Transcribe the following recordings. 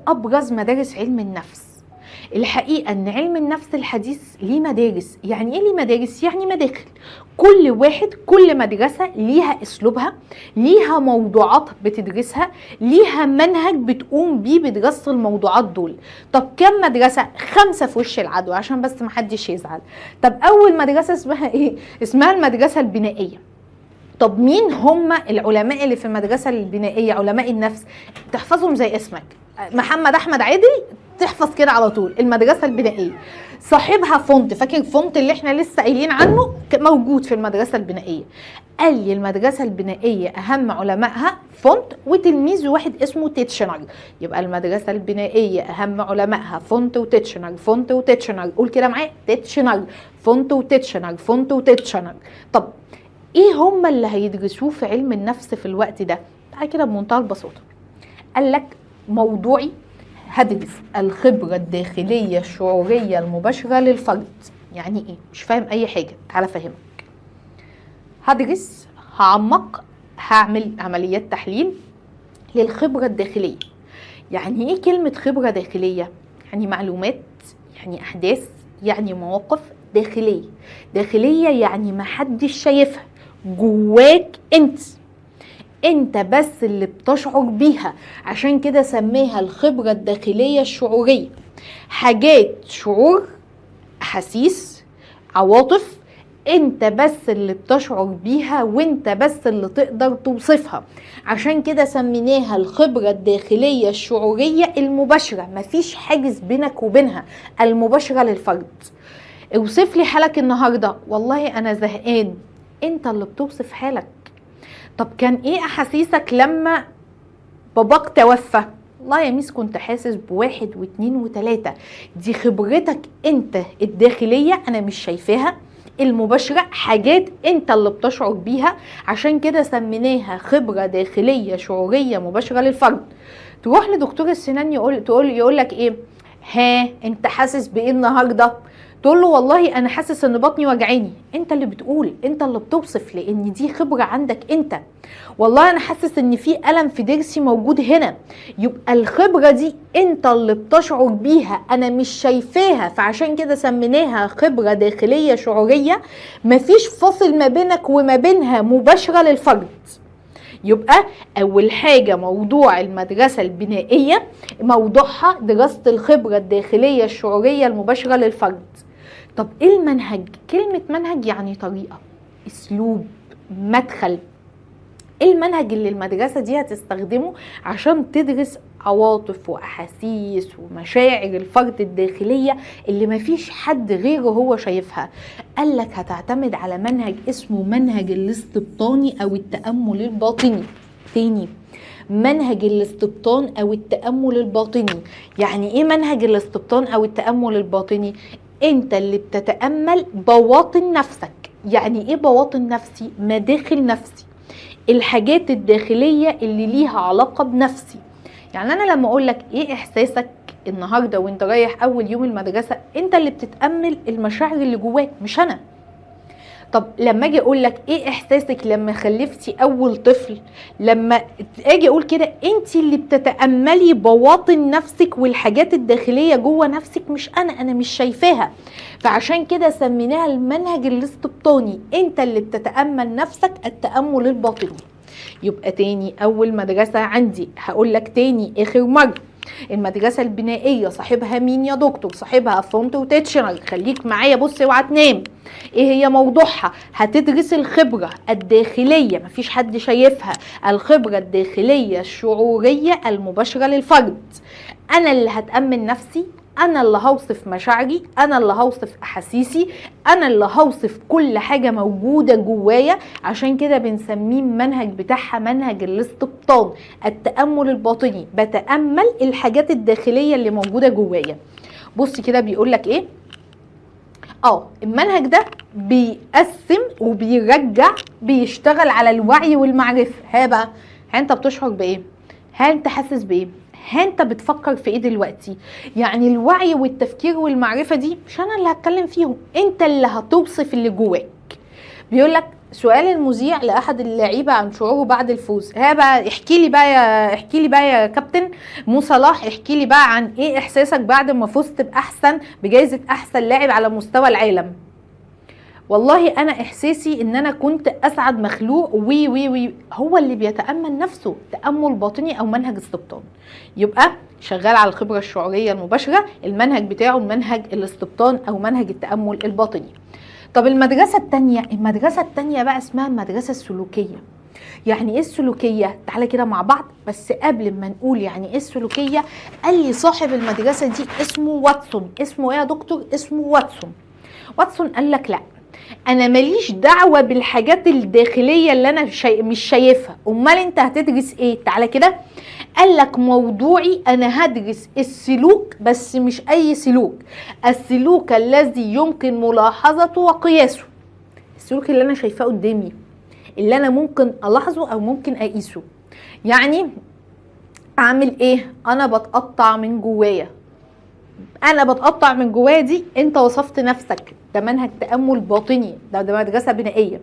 ابرز مدارس علم النفس. الحقيقة ان علم النفس الحديث ليه مدارس. يعني ايه ليه مدارس؟ يعني مداخل، كل واحد كل مدرسه ليها اسلوبها، ليها موضوعات بتدرسها، ليها منهج بتقوم بيه بدراسة الموضوعات دول. طب كم مدرسه؟ 5 في وش العدو عشان بس محدش يزعل. طب اول مدرسه اسمها ايه؟ اسمها المدرسة البنائيه. طب مين هم العلماء اللي في المدرسة البنائيه؟ علماء النفس تحفظهم زي اسمك، محمد احمد عادل، تحفظ كده على طول. المدرسة البنائيه صاحبها فونت، فاكر فونت اللي احنا لسه قايلين عنه؟ موجود في المدرسة البنائيه. قال لي المدرسة البنائيه اهم علمائها فونت وتلميذه واحد اسمه تيتشنر. يبقى المدرسة البنائيه اهم علمائها فونت وتيتشنر، فونت وتيتشنر، قول كده معايا، تيتشنر، فونت وتيتشنر، فونت وتيتشنر. طب ايه هم اللي هيدرسوه في علم النفس في الوقت ده؟ تعالى كده بمنتهى البساطة، قال لك موضوعي هدرس الخبرة الداخلية الشعورية المباشرة للفرد. يعني ايه؟ مش فاهم اي حاجة، تعالى فهمك. هدرس، هعمق، هعمل عمليات تحليل للخبرة الداخلية. يعني ايه كلمة خبرة داخلية؟ يعني معلومات، يعني احداث، يعني مواقف داخلية. داخلية يعني محدش شايفها، جواك انت، انت بس اللي بتشعر بيها، عشان كده سميها الخبرة الداخلية الشعورية. حاجات شعور، احاسيس، عواطف، انت بس اللي بتشعر بيها وانت بس اللي تقدر توصفها، عشان كده سميناها الخبرة الداخلية الشعورية المباشرة. مفيش حاجز بينك وبينها، المباشرة للفرد. اوصف لي حالك النهاردة، والله انا زهقان، انت اللي بتوصف حالك. طب كان ايه احاسيسك لما باباك توفى؟ والله يا ميس كنت حاسس ب1 و2 و3. دي خبرتك انت الداخلية، انا مش شايفاها، المباشرة، حاجات انت اللي بتشعر بيها، عشان كده سميناها خبرة داخلية شعورية مباشرة للفرد. تروح لدكتور السنان يقول لك ايه؟ ها انت حاسس بايه النهارده؟ تقول له والله انا حاسس ان بطني وجعاني. انت اللي بتقول، انت اللي بتوصف، لان دي خبره عندك انت. والله انا حاسس ان في الم في ضرسي موجود هنا، يبقى الخبرة دي انت اللي بتشعر بيها، انا مش شايفاها، فعشان كده سميناها خبره داخلية شعوريه، مفيش فاصل ما بينك وما بينها، مباشرة للفرد. يبقى اول حاجة موضوع المدرسة البنائيه موضوعها دراسة الخبرة الداخلية الشعوريه المباشرة للفرد. طب ايه المنهج؟ كلمة منهج يعني طريقه، اسلوب، مدخل. ايه المنهج اللي المدرسة دي هتستخدمه عشان تدرس عواطف واحاسيس ومشاعر الفرد الداخلية اللي مفيش حد غيره هو شايفها؟ قال لك هتعتمد على منهج اسمه منهج الاستبطاني او التامل الباطني. تاني، منهج الاستبطان او التامل الباطني. يعني ايه منهج الاستبطان او التامل الباطني؟ انت اللي بتتامل بواطن نفسك. يعني ايه بواطن نفسي؟ مداخل نفسي، الحاجات الداخلية اللي ليها علاقة بنفسي. يعني انا لما اقول لك ايه احساسك النهارده وانت رايح اول يوم المدرسة، انت اللي بتتامل المشاعر اللي جواك، مش انا. طب لما اجي اقول لك ايه احساسك لما خلفتي اول طفل، لما اجي اقول كده انت اللي بتتاملي بواطن نفسك والحاجات الداخلية جوه نفسك، مش انا، انا مش شايفاها. فعشان كده سميناها المنهج الاستبطاني، انت اللي بتتامل نفسك، التامل الباطني. يبقى تاني اول مدرسه عندي، هقول لك تاني اخر مرة، المدرسة البنائيه صاحبها مين يا دكتور؟ صاحبها فونت وتيتشنر. خليك معايا، بص اوعى تنام. ايه هي موضوعها؟ هتدرس الخبرة الداخلية، مفيش حد شايفها، الخبرة الداخلية الشعوريه المباشرة للفرد. انا اللي هتامن نفسي، انا اللي هوصف مشاعري، انا اللي هوصف احاسيسي، انا اللي هوصف كل حاجة موجودة جوايا. عشان كده بنسميه المنهج بتاعها منهج الاستبطان، التامل الباطني، بتامل الحاجات الداخلية اللي موجودة جوايا. بص كده بيقول لك ايه؟ المنهج ده بيقسم وبيرجع، بيشتغل على الوعي والمعرفة. ها بقى، ها انت بتشعر بايه؟ ها انت حاسس بايه؟ ها انت بتفكر في ايه دلوقتي؟ يعني الوعي والتفكير والمعرفة دي مش انا اللي هتكلم فيهم، انت اللي هتوصف اللي جواك. بيقول لك سؤال المذيع لاحد اللعيبة عن شعوره بعد الفوز. ها بقى احكي لي بقى يا احكي لي بقى يا كابتن مو صلاح، احكي لي بقى عن ايه احساسك بعد ما فزت بجائزة احسن لاعب على مستوى العالم. والله انا احساسي ان انا كنت اسعد مخلوق وي وي وي. هو اللي بيتامل نفسه، تامل باطني او منهج استبطان. يبقى شغال على الخبرة الشعوريه المباشرة، المنهج بتاعه منهج الاستبطان او منهج التامل الباطني. طب المدرسة الثانية، المدرسة الثانية بقى اسمها المدرسة السلوكية. يعني ايه السلوكية؟ تعالى كده مع بعض، بس قبل ما نقول يعني ايه السلوكية، قال لي صاحب المدرسة دي اسمه واتسون. اسمه ايه يا دكتور؟ اسمه واتسون. واتسون قال لك لا، انا ماليش دعوه بالحاجات الداخلية اللي انا مش شايفها. امال انت هتدرس ايه؟ تعالى كده، قال لك موضوعي انا هدرس السلوك، بس مش اي سلوك، السلوك الذي يمكن ملاحظته وقياسه. السلوك اللي انا شايفاه قدامي، اللي انا ممكن الاحظه او ممكن اقيسه. يعني اعمل ايه؟ انا بتقطع من جوايا. انا بتقطع من جوايا دي انت وصفت نفسك، ده منهج تامل باطني، ده مدرسه بنائيه.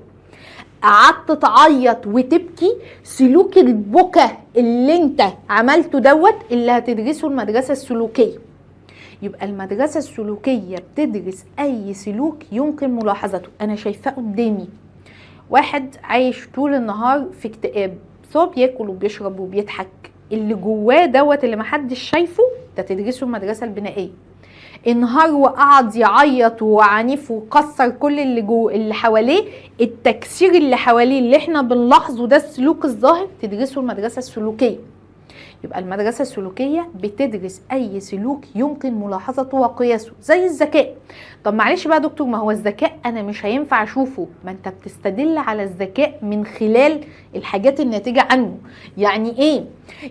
قعدت تعيط وتبكي، سلوك البكا اللي انت عملته دوت اللي هتدرسه المدرسة السلوكية. يبقى المدرسة السلوكية بتدرس اي سلوك يمكن ملاحظته، انا شايفاه قدامي. واحد عايش طول النهار في اكتئاب، بس هو بياكل وبيشرب وبيضحك، اللي جواه دوت اللي محدش شايفه ده تدرسه المدرسة البنائيه. انهار وقعد يعيط وعنيف وكسر كل اللي جوه اللي حواليه، التكسير اللي حواليه اللي احنا بنلاحظه ده السلوك الظاهر، تدرسه المدرسة السلوكية. يبقى المدرسة السلوكية بتدرس اي سلوك يمكن ملاحظته وقياسه، زي الذكاء. طب معلش بقى يا دكتور، ما هو الذكاء انا مش هينفع اشوفه. ما انت بتستدل على الذكاء من خلال الحاجات الناتجة عنه. يعني ايه؟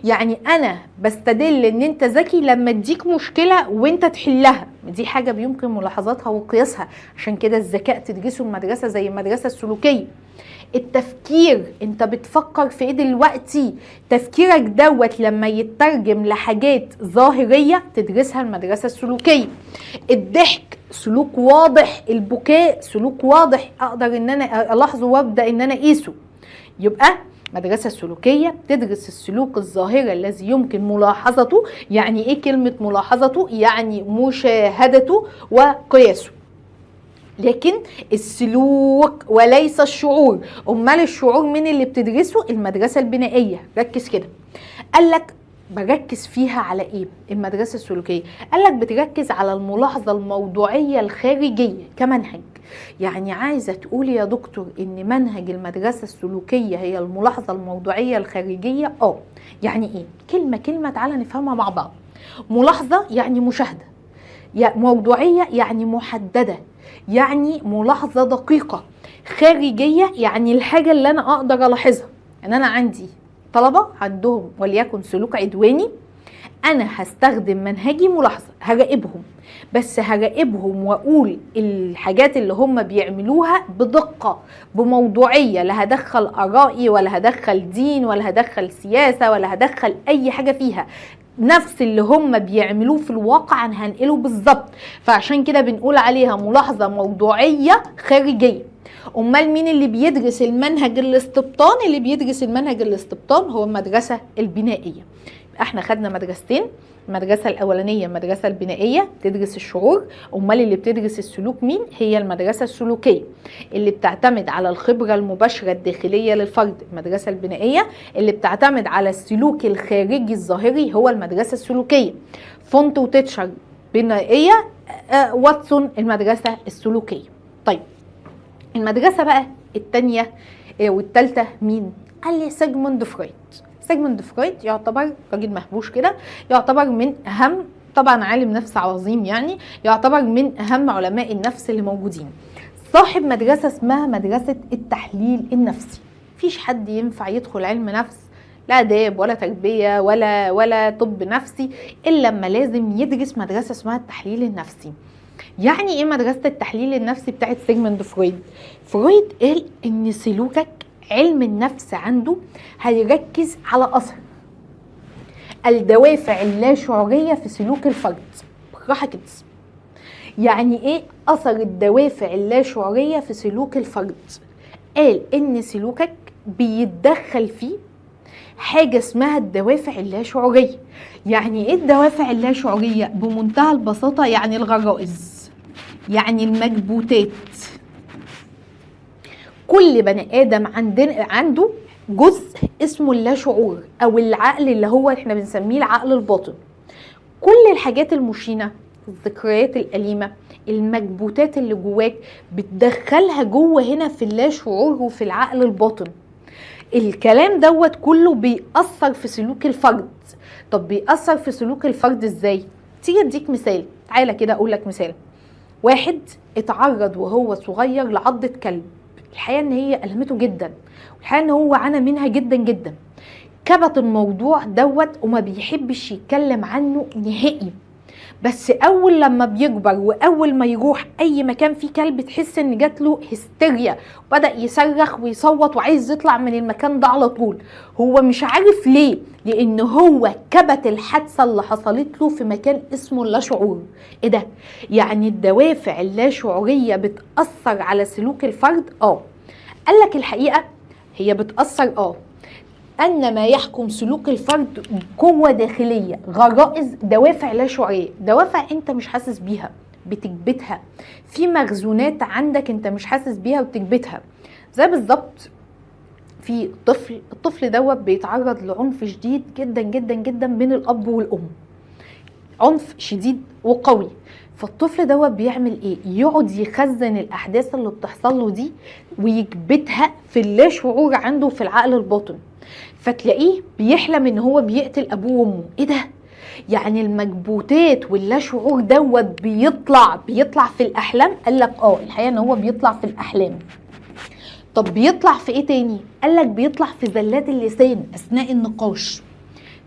يعني انا بستدل ان انت ذكي لما اديك مشكلة وانت تحلها، دي حاجة بيمكن ملاحظتها وقياسها، عشان كده الذكاء تدرسه المدرسة زي المدرسة السلوكية. التفكير، انت بتفكر في ايه دلوقتي؟ تفكيرك دوت لما يترجم لحاجات ظاهرية تدرسها المدرسة السلوكية. الضحك سلوك واضح، البكاء سلوك واضح، اقدر ان انا الاحظه وابدا ان انا اقيسه. يبقى المدرسة السلوكية بتدرس السلوك الظاهري الذي يمكن ملاحظته. يعني ايه كلمة ملاحظته؟ يعني مشاهدته وقياسه، لكن السلوك وليس الشعور. امال الشعور مين اللي بتدرسه؟ المدرسة البنائيه. ركز كده، قال لك بركز فيها على ايه المدرسة السلوكية؟ قال لك بتركز على الملاحظة الموضوعية الخارجية كمنهج. يعني عايزه تقول يا دكتور ان منهج المدرسة السلوكية هي الملاحظة الموضوعية الخارجية؟ يعني ايه؟ كلمة كلمة تعالى نفهمها مع بعض. ملاحظة يعني مشاهده، موضوعية يعني محددة، يعني ملاحظة دقيقة، خارجية يعني الحاجة اللي انا اقدر الاحظها. ان انا عندي طلبه عندهم وليكن سلوك عدواني، انا هستخدم منهجي ملاحظة، هراقبهم، بس هراقبهم واقول الحاجات اللي هم بيعملوها بدقة بموضوعية، لا هدخل ارائي ولا هدخل دين ولا هدخل سياسة ولا هدخل اي حاجة فيها، نفس اللي هم بيعملوه في الواقع انا هنقله بالظبط. فعشان كده بنقول عليها ملاحظة موضوعية خارجية. امال مين اللي بيدرس المنهج الاستبطان؟ اللي بيدرس المنهج الاستبطان هو المدرسة البنائيه. احنا خدنا مدرستين، المدرسة الاولانية المدرسة البنائيه بتدرس الشعور، امال اللي بتدرس السلوك مين؟ هي المدرسة السلوكية اللي بتعتمد على الخبرة المباشرة الداخلية للفرد، المدرسة البنائيه اللي بتعتمد على السلوك الخارجي الظاهري هو المدرسة السلوكية. فونت وتيتشر بنائيه، واتسون المدرسة السلوكية. طيب المدرسة بقى الثانية والثالثة مين؟ قال لي سيجموند فرويد. سيجموند فرويد يعتبر راجل مهبوش كده، يعتبر من اهم، طبعا عالم نفس عظيم، يعني يعتبر من اهم علماء النفس اللي موجودين. صاحب مدرسه اسمها مدرسه التحليل النفسي. مفيش حد ينفع يدخل علم نفس، لا اداب ولا تربيه ولا طب نفسي، الا لما لازم يدرس مدرسه اسمها التحليل النفسي. يعني ايه مدرسه التحليل النفسي بتاعت سيجموند فرويد؟ فرويد قال ان سلوكك، علم النفس عنده هيركز على اثر الدوافع اللاشعوريه في سلوك الفرد. بالراحة كده، يعني ايه اثر الدوافع اللاشعوريه في سلوك الفرد؟ قال ان سلوكك بيتدخل فيه حاجة اسمها الدوافع اللاشعورية. يعني ايه الدوافع اللاشعورية؟ بمنتهى البساطة يعني الغرائز، يعني المكبوتات. كل بني آدم عنده جزء اسمه اللاشعور او العقل اللي هو احنا بنسميه العقل الباطن. كل الحاجات المشينة، الذكريات الأليمة، المكبوتات اللي جواك بتدخلها جوه هنا في اللاشعور وفي العقل الباطن. الكلام دوت كله بيأثر في سلوك الفرد. طب بيأثر في سلوك الفرد ازاي؟ تيجي اديك مثال، تعالى كده اقول لك مثال. واحد اتعرض وهو صغير لعضة كلب، الحقيقة ان هي ألمته جدا، والحقيقة ان هو عانى منها جدا جدا، كبت الموضوع دوت وما بيحبش يتكلم عنه نهائي. بس اول لما بيكبر واول ما يروح اي مكان فيه كلب تحس ان جات له هستيريا، وبدا يصرخ ويصوت وعايز يطلع من المكان ده على طول. هو مش عارف ليه، لان هو كبت الحادثة اللي حصلت له في مكان اسمه اللاشعور. ايه ده؟ يعني الدوافع اللاشعوريه بتاثر على سلوك الفرد؟ قال لك الحقيقة هي بتاثر، أن ما يحكم سلوك الفرد قوة داخلية، غرائز، دوافع لا شعورية، دوافع أنت مش حاسس بيها بتكبتها، في مخزونات عندك أنت مش حاسس بيها وبتكبتها. زي بالظبط في طفل، الطفل دوت بيتعرض لعنف شديد جدا جدا جدا من الأب والأم، عنف شديد وقوي. فالطفل دوت بيعمل ايه؟ يقعد يخزن الاحداث اللي بتحصل له دي ويكبتها في اللا شعور عنده في العقل الباطن. فتلاقيه بيحلم ان هو بيقتل ابوه وامه. ايه ده؟ يعني المكبوتات واللا شعور دوت بيطلع في الاحلام؟ قال لك الحقيقة ان هو بيطلع في الاحلام. طب بيطلع في ايه تاني؟ قال لك بيطلع في زلات اللسان اثناء النقاش.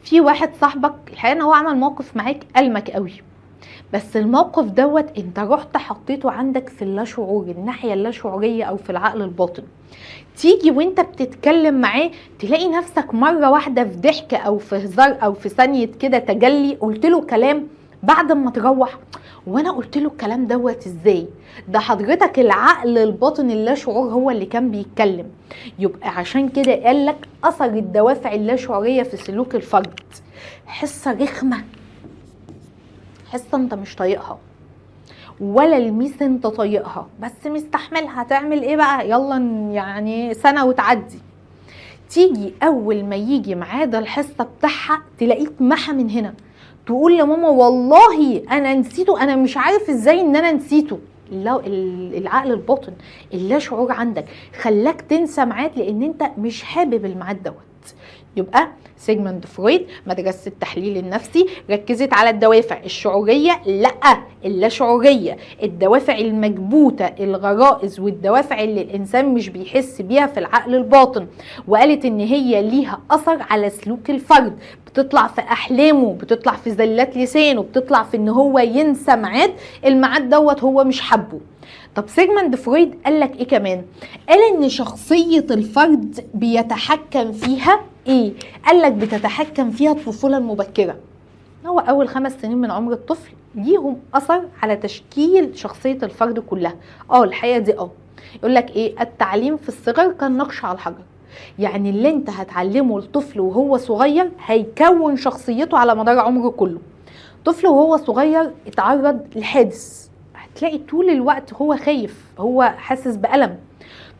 في واحد صاحبك الحقيقة ان هو عمل موقف معاك ألمك قوي، بس الموقف دوت انت رحت حطيته عندك في اللاشعور، الناحية اللاشعوريه او في العقل الباطن. تيجي وانت بتتكلم معاه تلاقي نفسك مرة واحدة في ضحك او في هزار او في ثانية كده تجلي قلت له كلام، بعد ما تروح وانا قلت له الكلام دوت ازاي؟ ده حضرتك العقل الباطن اللاشعور هو اللي كان بيتكلم. يبقى عشان كده قال لك اثر الدوافع اللاشعوريه في سلوك الفرد. حصة رخمة، حصة انت مش طايقها ولا الميس انت طايقها، بس مستحملها، هتعمل ايه بقى؟ يلا يعني سنة وتعدي. تيجي اول ما يجي ميعاد الحصة بتاعها تلاقيك محى من هنا، تقول لماما والله انا نسيته، انا مش عارف ازاي ان انا نسيته. العقل الباطن اللا شعور عندك خلاك تنسى ميعاد لان انت مش حابب الميعاد دوت. يبقى سيجموند فرويد مدرسة التحليل النفسي ركزت على الدوافع الشعورية، لا اللاشعورية، الدوافع المكبوتة، الغرائز والدوافع اللي الإنسان مش بيحس بيها في العقل الباطن، وقالت إن هي ليها أثر على سلوك الفرد، بتطلع في أحلامه، بتطلع في زلات لسانه، بتطلع في إن هو ينسى ميعاد، الميعاد دوت هو مش حابة. طب سيجموند فرويد قال لك ايه كمان؟ قال ان شخصية الفرد بيتحكم فيها ايه؟ قال لك بتتحكم فيها الطفولة المبكرة. هو اول 5 سنين من عمر الطفل ليهم اثر على تشكيل شخصية الفرد كلها. الحقيقة دي يقول لك ايه؟ التعليم في الصغر كان نقش على الحجر. يعني اللي انت هتعلمه لطفل وهو صغير هيكون شخصيته على مدار عمره كله. طفل وهو صغير اتعرض لحادث، هتلاقي طول الوقت هو خايف، هو حاسس بألم.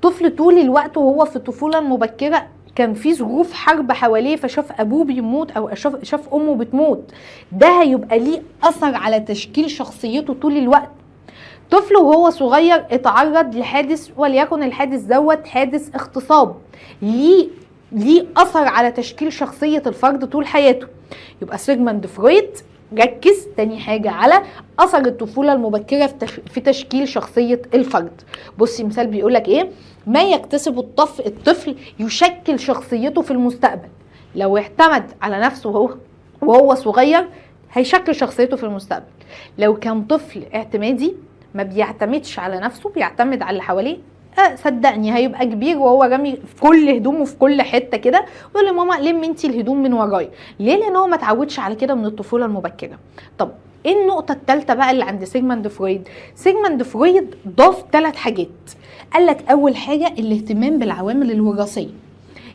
طفل طول الوقت وهو في الطفولة المبكرة كان في ظروف حرب حواليه، فشاف أبوه بيموت أو شاف أمه بتموت، ده هيبقى ليه أثر على تشكيل شخصيته طول الوقت. طفل وهو صغير اتعرض لحادث، وليكن الحادث دوت حادث اغتصاب، ليه أثر على تشكيل شخصية الفرد طول حياته. يبقى سيجموند فرويد ركز تاني حاجة على أثر الطفولة المبكرة في تشكيل شخصية الفرد. بصي مثال بيقولك إيه؟ ما يكتسب الطفل يشكل شخصيته في المستقبل. لو اعتمد على نفسه وهو صغير هيشكل شخصيته في المستقبل. لو كان طفل اعتمادي ما بيعتمدش على نفسه، بيعتمد على اللي حواليه، صدقني هيبقى كبير وهو رامي في كل هدومه في كل حتة كده، ويقول لماما لم انتي الهدوم من ورايا. ليه؟ لان هو ما اتعودش على كده من الطفولة المبكرة. طب ايه النقطة الثالثة بقى اللي عند سيجموند فرويد؟ سيجموند فرويد ضاف 3 حاجات. قال لك اول حاجة الاهتمام بالعوامل الوراثية.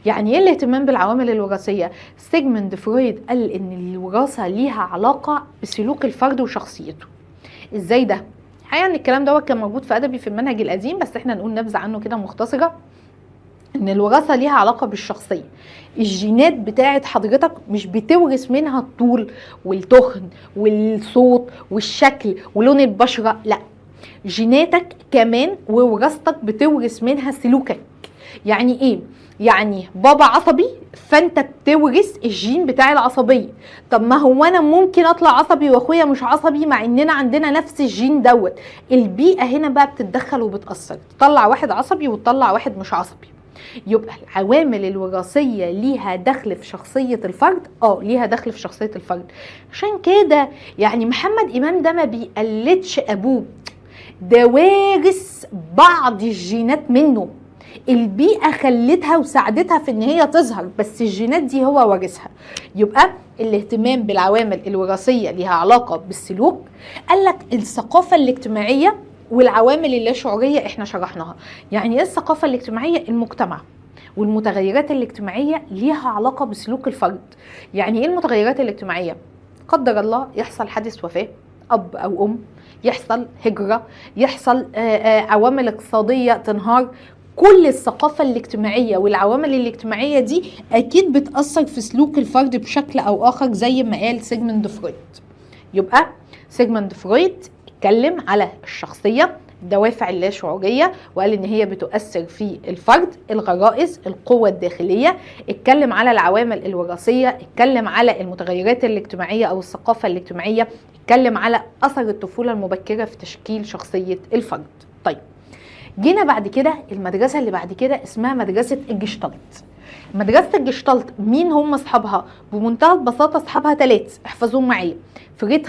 يعني ايه الاهتمام بالعوامل الوراثية؟ سيجموند فرويد قال ان الوراثة ليها علاقة بسلوك الفرد وشخصيته. ازاي ده؟ الحقيقة ان الكلام دوت كان موجود في ادبي في المنهج القديم، بس احنا نقول نبذه عنه كده مختصره. ان الوراثة ليها علاقة بالشخصية. الجينات بتاعت حضرتك مش بتورث منها الطول والتخن والصوت والشكل ولون البشرة، لا، جيناتك كمان ووراثتك بتورث منها سلوكك. يعني ايه؟ يعني بابا عصبي فانت بتورث الجين بتاع العصبية. طب ما هو انا ممكن اطلع عصبي واخويا مش عصبي مع اننا عندنا نفس الجين دوت. البيئة هنا بقى بتتدخل وبتاثر، تطلع واحد عصبي وتطلع واحد مش عصبي. يبقى العوامل الوراثية ليها دخل في شخصية الفرد. ليها دخل في شخصية الفرد. عشان كده يعني محمد امام ده ما بيقلدش ابوه، ده وارث بعض الجينات منه. البيئة خلتها وساعدتها في ان هي تظهر، بس الجينات دي هو وارثها. يبقى الاهتمام بالعوامل الوراثية ليها علاقة بالسلوك. قال لك الثقافة الاجتماعية والعوامل اللاشعوريه احنا شرحناها. يعني ايه الثقافة الاجتماعية؟ المجتمع والمتغيرات الاجتماعية ليها علاقة بسلوك الفرد. يعني ايه المتغيرات الاجتماعية؟ قدر الله يحصل حادث وفاه اب او ام، يحصل هجره، يحصل عوامل اقتصادية تنهار. كل الثقافة الاجتماعية والعوامل الاجتماعية دي أكيد بتأثر في سلوك الفرد بشكل أو آخر، زي ما قال سيجموند فرويد. يبقى سيجموند فرويد اتكلم على الشخصية، الدوافع اللاشعورية، وقال إن هي بتؤثر في الفرد، الغرائز، القوة الداخلية. اتكلم على العوامل الوراثية، اتكلم على المتغيرات الاجتماعية أو الثقافة الاجتماعية، اتكلم على أثر الطفولة المبكرة في تشكيل شخصية الفرد. طيب جينا بعد كده المدرسة اللي بعد كده اسمها مدرسة الجشتالت. مدرسة الجشتالت مين هم اصحابها؟ بمنتهى البساطة اصحابها 3، احفظوهم معايا: فريد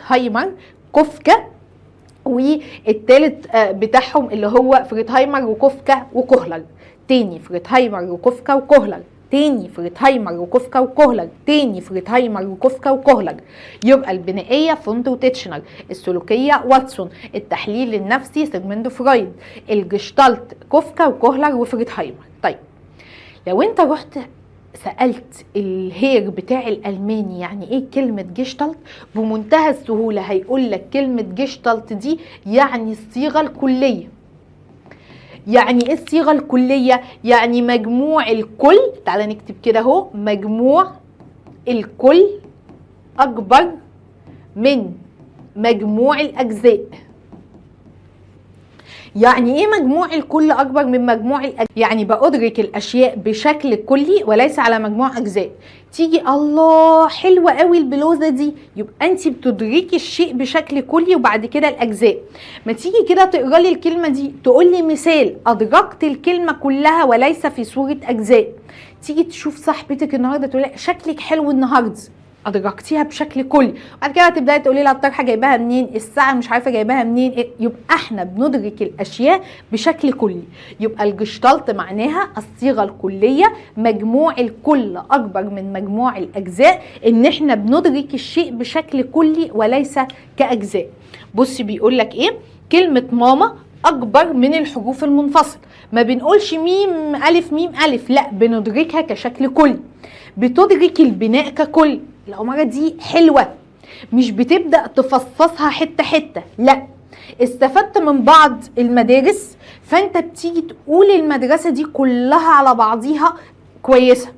هايمر، كوفكا، والتالت بتاعهم اللي هو فريد هايمر وكوفكا وكوهلر. تاني فريد هايمر وكوفكا وكوهلر، تاني فريد هايمر وكوفكا وكوهلر، تاني فريد هايمر وكوفكا وكوهلر. يبقى البنائية فونت وتيتشنر، السلوكية واتسون، التحليل النفسي سيجموند فرويد، الجشتالت كوفكا وكوهلر وفريد هايمر. طيب لو انت رحت سألت الهير بتاع الألماني يعني ايه كلمة جشتالت، بمنتهى السهولة هيقول لك كلمة جشتالت دي يعني الصيغة الكلية. يعني ايه الصيغة الكلية؟ يعني مجموع الكل. تعالى نكتب كده اهو: مجموع الكل اكبر من مجموع الاجزاء. يعني ايه مجموع الكل اكبر من مجموع الاجزاء؟ يعني بأدرك الاشياء بشكل كلي وليس على مجموع اجزاء. تيجي الله حلوة قوي البلوزة دي، يبقى انت بتدركي الشيء بشكل كلي وبعد كده الاجزاء. ما تيجي كده تقرا لي الكلمة دي تقول لي مثال، ادركت الكلمة كلها وليس في صوره اجزاء. تيجي تشوف صاحبتك النهارده تقول لها شكلك حلو النهارده، ادركتيها بشكل كلي. بعد كده تبداي تقولي لها الطرحة جايباها منين، الساعة مش عارفه جايباها منين. يبقى احنا بندرك الاشياء بشكل كلي. يبقى الجشتالت معناها الصيغة الكلية، مجموع الكل اكبر من مجموع الاجزاء، ان احنا بندرك الشيء بشكل كلي وليس كاجزاء. بصي بيقول لك ايه، كلمة ماما اكبر من الحروف المنفصلة، ما بنقولش ميم الف ميم الف، لا بندركها كشكل كلي. بتدرك البناء ككل. العمارة دي حلوة، مش بتبدأ تفصصها حتة حتة، لا استفدت من بعض المدارس، فانت بتيجي تقول المدرسة دي كلها على بعضيها كويسة،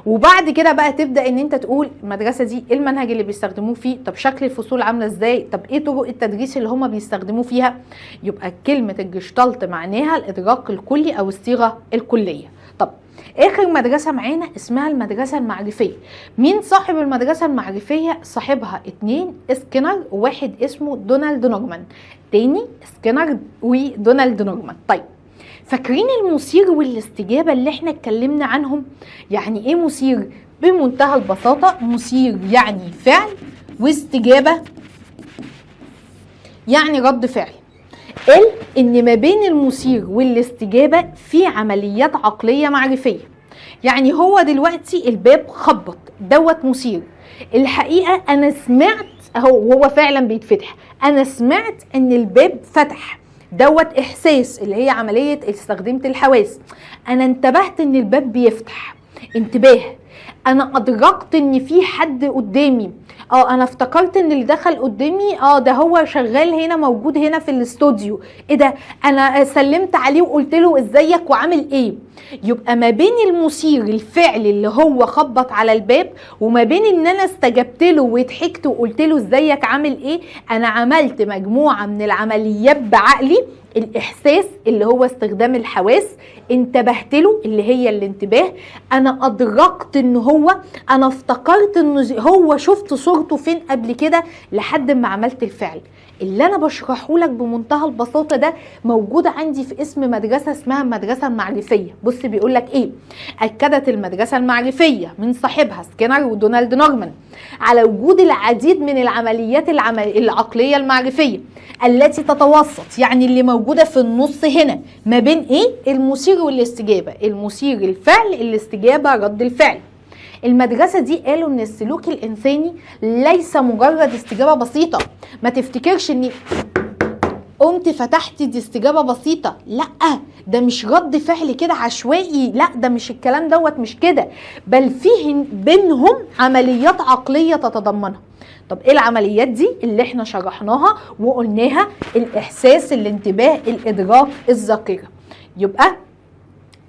وبعد كده بقى تبدأ ان انت تقول المدرسة دي ايه المنهج اللي بيستخدموه فيه، طب شكل الفصول عاملة ازاي، طب ايه طرق التدريس اللي هما بيستخدموه فيها. يبقى كلمة الجشتالت معناها الادراك الكلي او الصيغة الكلية. طب اخر مدرسة معانا اسمها المدرسة المعرفية. مين صاحب المدرسة المعرفية؟ صاحبها 2، سكينر وواحد اسمه دونالد نورمان. تاني سكينر ودونالد نورمان. طيب فاكرين المثير والاستجابة اللي احنا اتكلمنا عنهم؟ يعني ايه مثير؟ بمنتهى البساطة مثير يعني فعل، واستجابة يعني رد فعل. قال ان ما بين المثير والاستجابة في عمليات عقلية معرفية. يعني هو دلوقتي الباب خبط، دوت مثير. الحقيقة انا سمعت اهو وهو فعلا بيتفتح، انا سمعت ان الباب فتح، دوت احساس اللي هي عملية استخدمت الحواس. انا انتبهت ان الباب بيفتح، انتباه. انا ادركت ان في حد قدامي، انا افتكرت ان اللي دخل قدامي ده هو شغال هنا، موجود هنا في الاستوديو، ايه ده انا سلمت عليه وقلت له ازيك وعامل ايه. يبقى ما بين المثير الفعل اللي هو خبط على الباب وما بين ان انا استجبت له وضحكت وقلت له ازيك عامل ايه، انا عملت مجموعة من العمليات بعقلي. الاحساس اللي هو استخدام الحواس، انتبهت له اللي هي الانتباه، انا ادركت ان هو، انا افتكرت انه هو، شفت صورته فين قبل كده، لحد ما عملت الفعل. اللي انا بشرحه لك بمنتهى البساطة ده موجود عندي في اسم مدرسه اسمها المدرسة المعرفيه. بص بيقول لك ايه: اكدت المدرسة المعرفيه من صاحبها سكينر ودونالد نورمان على وجود العديد من العمليات العقلية المعرفيه التي تتوسط، يعني اللي موجودة في النص هنا ما بين ايه؟ المثير والاستجابة، المثير الفعل، الاستجابة رد الفعل. المدرسة دي قالوا ان السلوك الانساني ليس مجرد استجابة بسيطة. ما تفتكرش اني قمت فتحت دي استجابة بسيطة، لا ده مش رد فعل كده عشوائي، لا ده مش الكلام دوت، مش كده، بل فيه بينهم عمليات عقلية تتضمنها. طب ايه العمليات دي اللي احنا شرحناها وقلناها؟ الاحساس، الانتباه، الادراك، الذاكرة. يبقى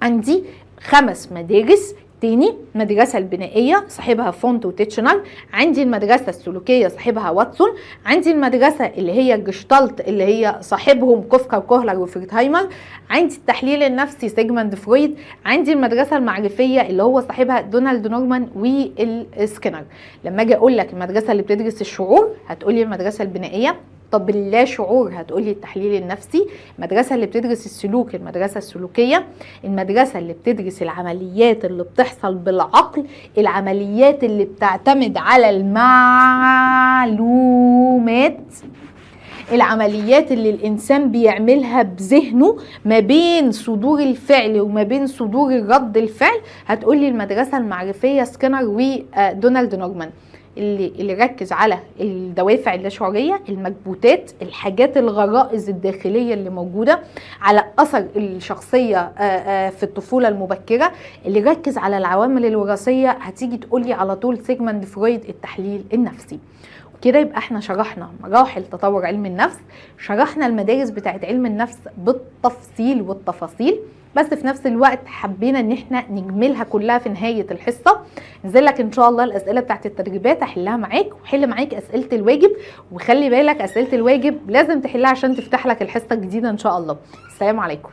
عندي 5 مدارس تاني: مدرسة البنائية صاحبها فونت وتيتشنر، عندي المدرسة السلوكية صاحبها واتسون، عندي المدرسة اللي هي الجشتالت اللي هي صاحبهم كوفكا وكوهلر وفريدهايمر، عندي التحليل النفسي سيجموند فرويد، عندي المدرسة المعرفية اللي هو صاحبها دونالد نورمان والسكينر. لما اجي اقول لك المدرسة اللي بتدرس الشعور هتقولي المدرسة البنائية، طب اللا شعور هتقولي التحليل النفسي، المدرسة اللي بتدرس السلوك المدرسة السلوكية، المدرسة اللي بتدرس العمليات اللي بتحصل بالعقل، العمليات اللي بتعتمد على المعلومات، العمليات اللي الإنسان بيعملها بذهنه ما بين صدور الفعل وما بين صدور الرد الفعل، هتقولي المدرسة المعرفية سكينر ودونالد نورمان، اللي ركز على الدوافع اللاشعورية، المكبوتات، الحاجات الغرائز الداخلية اللي موجودة، على أثر الشخصية في الطفولة المبكرة، اللي ركز على العوامل الوراثية، هتيجي تقولي على طول سيجموند فرويد التحليل النفسي. كده يبقى احنا شرحنا مراحل تطور علم النفس، شرحنا المدارس بتاعت علم النفس بالتفصيل والتفاصيل، بس في نفس الوقت حبينا ان احنا نجملها كلها في نهاية الحصة. نزل لك ان شاء الله الاسئلة بتاعت التدريبات احلها معاك، وحل معاك اسئلة الواجب، وخلي بالك اسئلة الواجب لازم تحلها عشان تفتح لك الحصة الجديدة ان شاء الله. السلام عليكم.